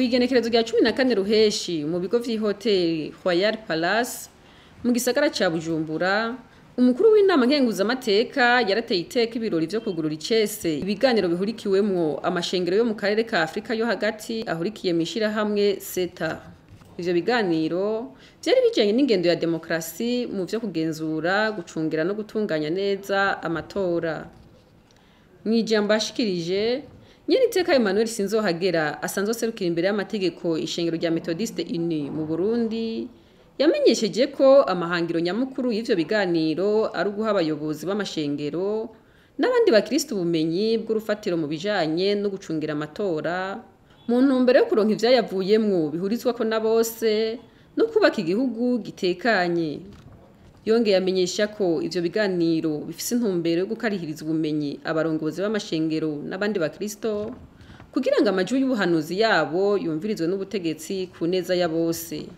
Kw'igenekerezo rya 14 Ruheshi, mu bigo vy'ihoteli Royal Palace mu gisagara ca Bujumbura, umukuru w'inama nkenguzamateka yarateye iteka ibirori vyo kugurura icese ibiganiro bihurikiwemwo amashengero yo mu karere ka Afrika yo hagati ahurikiye mw'ishirahamwe SETA. Ivyo biganiro vyari bijanye n'ingendo ya demokarasi mu vyo kugenzura, gucungira no gutunganya neza amatora. Mw'ijambo yashikirije, nyeniteka Emmanuel Sinzohagera, asanzwe aserukira imbere y'amategeko ishengero rya Methodiste Unie mu Burundi, yamenyesheje ko amahangiro nyamukuru y'ivyo biganiro ari uguha abayobozi b'amashengero n'abandi bakristo ubumenyi bw'urufatiro mu bijanye no gucungira amatora, mu ntumbero yo kuronka ivyayavuyemwo bihurizwako na bose no kubaka igihugu gitekanye. Yongeye amenyesha ko ivyo biganiro bifise intumbero yo gukarihiriza ubumenyi abarongozi b'amashengero n'abandi bakristo, kugira ngo amajwi y'ubuhanuzi yabo yumvirizwe n'ubutegetsi ku neza ya bose.